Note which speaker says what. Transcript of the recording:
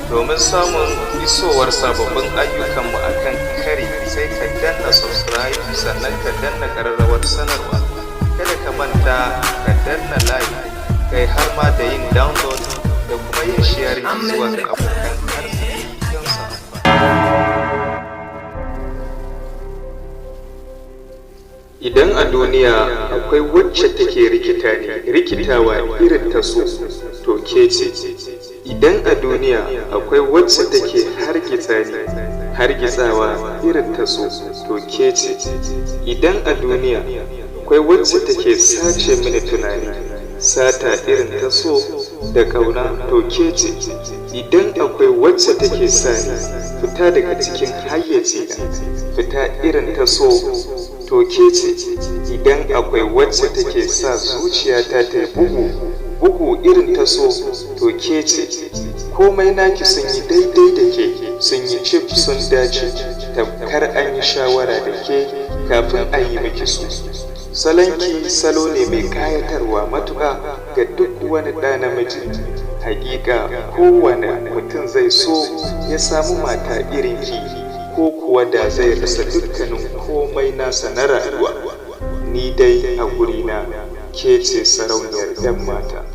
Speaker 1: Domin samun isowar sababbin ayyukanmu a kan kari, sai ka danna subscribe, sannan ka danna ƙararrawar sanarwa. Kada ka manta ka danna like, kai har ma da yin download da kuma yin sharing zuwa ga abokan arziki don su amfana. Idan a duniya akwai wacce take rikita ni rikitawa irin ta so, to ke ce. Idan a duniya akwai wacce take hargitsa ni hargitsawa irin ta so, to ke ce. Idan a duniya akwai wacce take sace mini tunani sata irin ta so da ƙauna, to ke ce. Idan akwai wacce take sa ni fita daga cikin hayyacina fita irin ta so, to ke ce. Idan akwai wacce take sa zuciyata ta yi bugu bugu irin ta so, to ke ce. Komai naki sun yi daidai da ke, sun yi cif, sun dace, tamkar an yi shawara da ke kafin a yi miki su. Salonki salo ne mai kayatarwa matuƙa ga duk wani ɗa namiji. Hakika kowane mutum zai so ya samu mata irinki, ko kuwa da zai rasa dukkanin komai nasa na rayuwa. Ni dai a gurina ke ce sarauniyar 'yan mata.